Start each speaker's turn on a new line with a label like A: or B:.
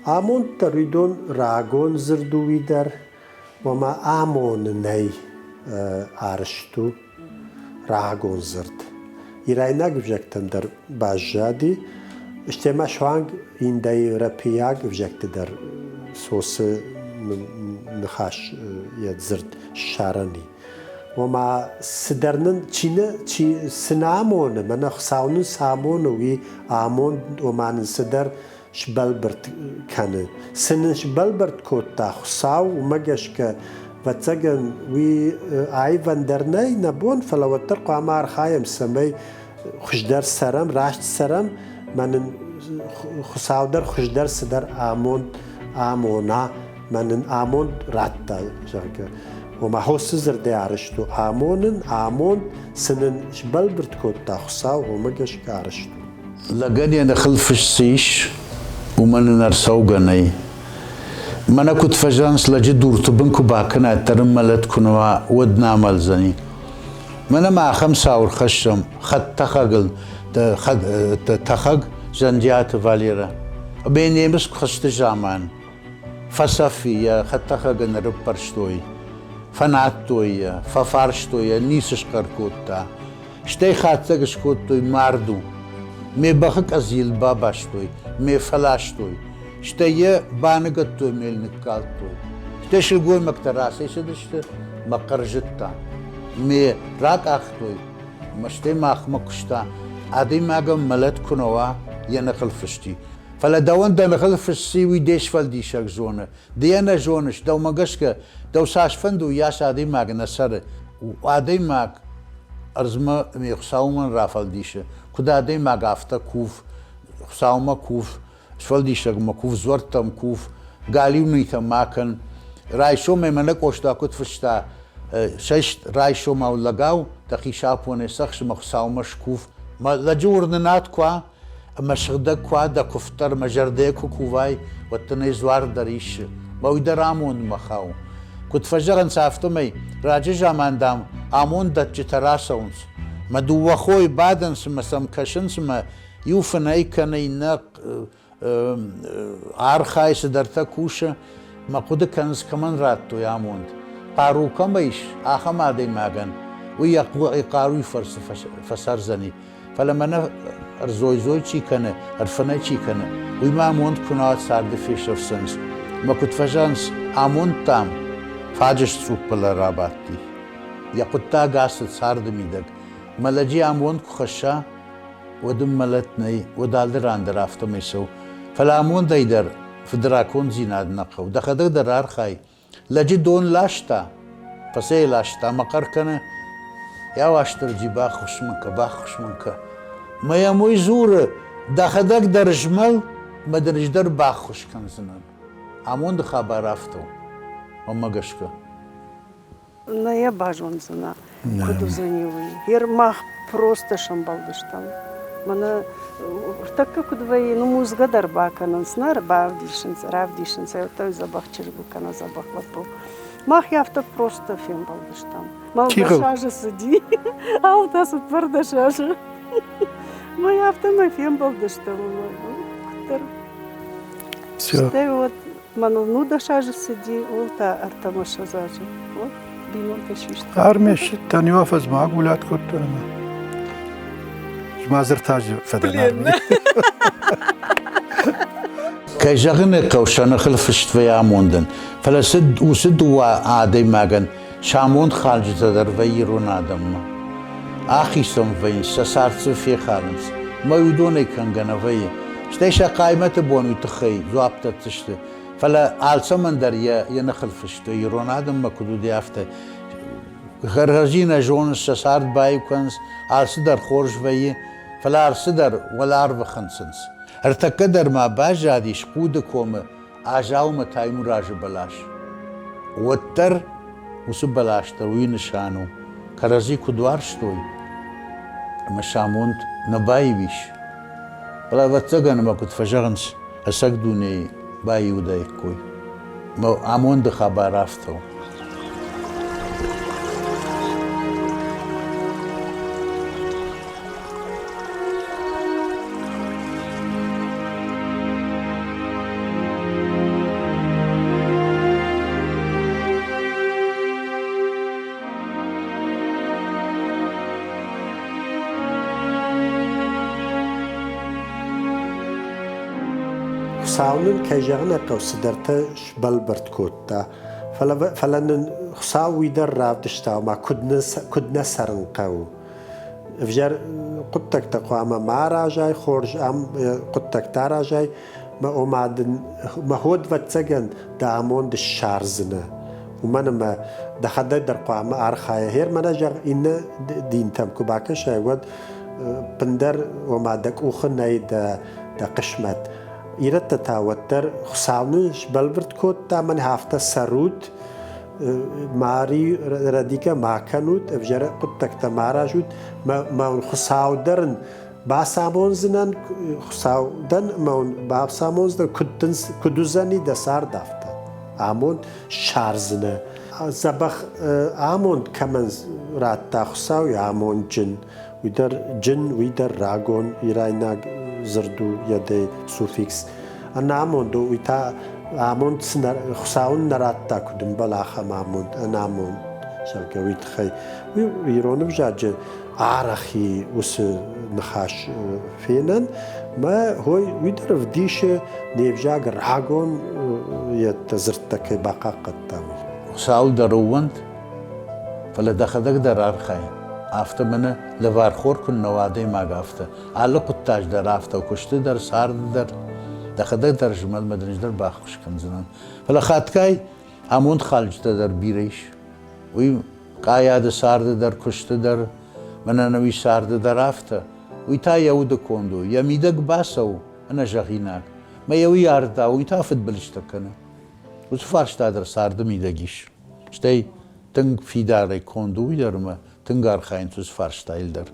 A: Амонд дӕр уыдон рагон дзырд у уый дӕр, ома амонынӕй арӕзт у рагон дзырд. Ирайнаг ӕвзӕгтӕм дӕр баззади, стӕй ма суанг индоевропейаг ӕвзӕгты дӕр сосы ныхас йӕ дзырд ссарӕн и. Ома цыдӕр нын чи нӕ, чи цы нӕ амоны, мӕнӕ Хуыцау нын цы амоны, уый амонд, ома нын цыдӕр сбӕлвырд кӕны. Цы нын сбӕлвырд кодта Хуыцау, уымӕ гӕсгӕ, ӕвӕццӕгӕн, уый аивӕн дӕр нӕй нӕ бон, фӕлӕ уӕддӕр хъуамӕ архайӕм, цӕмӕй хуыздӕр цӕрӕм, раст цӕрӕм, мӕ нын Хуыцау дӕр хуыздӕр цыдӕр амонд амона, мӕ нын амонд радта, зӕгъгӕ. Ома хосы дзырдӕй арӕзт у амонын, амонд, цы нын сбӕлвырд кодта Хуыцау, уымӕ гӕсгӕ арӕзт у.
B: Лӕгӕн йӕ ныхыл фыст цы ис, уымӕн ын ӕрцӕугӕ нӕй. Мӕнӕ куыд фӕзӕгъынц, лӕджы дурты бын куы бакӕнай, дӕр ын мӕлӕт куы нӕ уа, уӕд нӕ амӕлдзӕни. Мӕнӕ ма ахӕм цау ӕрхӕссӕм хӕдтӕхӕгыл тӕхӕг Зӕндиаты Валерӕ. Ӕмӕ немыц куы хызты заман фӕцӕф и, йӕ хӕдтӕхӕгӕн ӕрыппӕрстой, фӕнадтой йӕ, фӕфарстой йӕ, ницы схъӕр кодта. Стӕй хатдзӕг скодтой мард у. Ме бӕхы къӕдзил бабастой, ме фӕластой. Стӕй йӕ баныгӕдтой ме ныккалдтой. Стӕй сылгоймӕгтӕ рацӕйцыдысты мӕ хъӕрзыдта. Ме ракъахтой, мӕ стӕй махмӕ куыста. Адӕймагӕн мӕлӕт куы нӕ уа, йӕ ныхыл фысти. Фӕлӕ дӕуӕн дӕ ныхыл фысси, уый де сфӕлдисӕг зоны. Ды йӕ нӕ зоныс, дӕумӕ гӕсгӕ, дӕу цас фӕнды, уыйас адӕймаг нӕ цӕры. Адӕймаг ӕрдзмӕ ме Хуыцаумӕ рафӕлдисы. Куыд адӕймаг, афтӕ кув, Хуыцаумӕ кув, сфӕлдисӕгмӕ кув, дзуӕрттӕм кув, галиу митӕ ма кӕн. Райсомӕй мӕнӕ Къоста куыд фыста, сӕст райсомау лӕгау, дӕхи сапонӕй цӕхс ӕмӕ Хуыцаумӕ скув. Мӕ лӕджы уырнынад куы уа, ӕмӕ сыгъдӕг куы уа дӕ куывд дӕр ӕмӕ зӕрдӕйӕ куы кувай, уӕд дын ӕй дзуар дӕр исы. Мӕ уый дӕр амондмӕ хауы. Куыд фӕзӕгъынц, афтӕмӕй раджы заман, дам, амонддӕтджытӕ рацӕуынц. Мӕ дыууӕ хойы бадынц ӕмӕ сӕм кӕсынц ӕмӕ иу фынӕй кӕны, иннӕ архайы, цыдӕртӕ кусы. Мӕ хъуыды кӕнынц, кӕмӕн радтой амонд. Хъару кӕмӕ ис, ахӕм адӕймагӕн уый йӕ хъаруйы фӕрцы фӕцӕрдзӕни. Фӕлӕ мӕнӕ ӕрзой-зой чи кӕны, ӕрфынӕй чи кӕны, уый ма амонд куы нӕ царды фесӕфдзӕнс. Мӕ куыд фӕзӕгъынц, амонд, дам, фаджыс цъуппыл ӕрбадти. Йӕ хъуыддаг ацыд царды мидӕг. Мӕ лӕджы амонд куы хӕсса, уӕд ын мӕлӕт нӕй, уӕд алы ран дӕр афтӕмӕй цӕуы. Фӕлӕ амондӕй дӕр фыдраконддзинад нӕ хъӕуы. Дӕхӕдӕг дӕр архай, Лӕджы дон ласта, фӕцӕйласта ӕмӕ хъӕр кӕны: «Йа Уастырджи, баххуыс мын кӕ, баххуыс мын кӕ!» Мӕ йӕм уый дзуры: «Дӕхӕдӕг дӕр змӕл, мӕ дын ӕз дӕр баххуыс кӕндзынӕн». Амонды хабар афтӕ у, мӕнмӕ гӕсгӕ.
C: Нӕ йӕ базондзынӕ, куыд уыдзӕни, уый. Гъер мах просто сӕмбӕлдыстӕм. Мӕнӕ ӕртӕккӕ куыд вӕййы, ну музгӕ дӕр бакӕнынц, нӕ равдисынц, равдисынц, ӕртӕ дзӕбӕх чызг у кӕнӕ дзӕбӕх лӕппу. Мах афтӕ просто фембӕлдыстӕм. Мӕлдӕс азы цыди, ау та 14 азы. Мы афтӕмӕй фембӕлдыстӕм ӕмӕ куыддӕр. Стӕй вот Мӕныл 19 азы цыди, уыл та 23 азы. Вот бинонтӕ систы.
D: Армия ссыдтӕн, иу афӕдз ма агулят кодтон ӕмӕ ма дзыртаджы фӕдӕн армийы.
B: Кӕй зӕгъын ӕй хъӕуы, сӕ ныхыл фыст вӕййы амондӕн. Фӕлӕ уыцы дыууӕ адӕймагӕн сӕ амонд халджытӕ дӕр вӕййы ирон адӕммӕ. Ахицӕн вӕййынц, сӕ цард сын фехалынц. Мӕ уыдонӕй кӕнгӕ нӕ вӕййы. Стӕй сӕ хъаймӕты бон уый тыххӕй дзуапп дӕтдзысты. Фӕлӕ алцӕмӕн дӕр йӕ, йӕ ныхыл фыстой, ирон адӕммӕ куыд уыди, афтӕ. Кӕрӕдзи нӕ зонынц, сӕ цард баиу кӕнынц, алцыдӕр хорз вӕййы, фӕлӕ алцыдӕр уӕларвы хынцынц. Ӕртӕккӕ дӕр ма баззадис Хъуды комы Азаумӕ Таймуразы бӕлас. Уӕддӕр уыцы бӕлас дӕр уый нысан у, кӕрӕдзи куыд уарзтой, ӕмӕ сӕ амонд нӕ баиу ис. Фӕлӕ, ӕвӕццӕгӕн, ӕмӕ куыд фӕзӕгъынц, ӕцӕг дунейы баиу уыдаиккой. Мӕ амонды хабар афтӕ у.
A: Хуыцау нын, кӕй зӕгъын ӕй хъӕуы, цыдӕртӕ сбӕлвырд кодта. Фӕлӕ, фӕлӕ нын Хуыцау уый дӕр равдыста, ома куыд нӕ, куыд нӕ цӕрын хъӕуы. Ӕвзӕр хъуыддӕгтӕ хъуамӕ ма аразай, хорз ам хъуыддӕгтӕ аразай, ома дын мӕ хо, ӕвӕццӕгӕн, дӕ амонд ссардзынӕ. Уымӕн ӕмӕ дӕхӕдӕг дӕр хъуамӕ архайа. Гъер мӕнӕ зӕгъ, иннӕ динтӕм куы бакӕсай, уӕд ӕппындӕр ома дӕ къухы нӕй дӕ, дӕ хъысмӕт. Ирӕттӕ та уӕддӕр Хуыцау нын сбӕлвырд кодта, мӕн афтӕ цӕрут, мари рӕдигӕ ма кӕнут, ӕвзӕр хъуыддӕгтӕ ма аразут, мӕ Хуыцау дӕр ын бацамондзынӕн, Хуыцау дӕн ӕмӕ уын бацамондзынӕн, куыд дын куыд уыдзӕни дӕ цард афтӕ. Амонд ссардзынӕ. Дзӕбӕх амонд кӕмӕн радта Хуыцау, йӕ амондджын, уый дӕр джын, уый дӕр рагон ирайнаг дзырд у йӕдӕй суффикс. Ӕнамонд у, уый та амонд цы Хуыцау ын нӕ радта, куыд ӕмбӕлы, ахӕм амонд, ӕнамонд, зӕгъгӕ, уый тыххӕй. Уый ирон ӕвзаджы арӕх и уыцы ныхас фенӕн. Мӕ хой уый дӕр ӕвдисы, не взаг рагон йедтӕ дзырдтӕ кӕй бахъахъхъӕдта, уый.
B: Хуыцау дӕр ӕууӕнд, фӕлӕ дӕхӕдӕг дӕр архай. Афтӕ мӕнӕ лӕвархор куыннӕ уа адӕймаг, афтӕ. Алы хъуыддаджы дӕр афтӕ, куысты дӕр, царды дӕр. Дӕхӕдӕг дӕр змӕл мӕ дын ӕз дӕр баххуыс кӕндзынӕн. Фӕлӕ хатгай амондхалджытӕ дӕр бирӕ ис. Уый къайады царды дӕр, куысты дӕр, мӕнӕн уый царды дӕр афтӕ. Уый та йӕ уды конд у, йӕ мидӕг бацӕуы ӕнӕзӕгъинаг. Мӕ йӕ уый ардауы, уый та фыдбылызтӕ кӕны. Уыцы фарста дӕр царды мидӕг ис. Стӕй тынг фидарӕй конд у уый дӕр ӕмӕ тынг архайынц уыцы фарстайыл дӕр.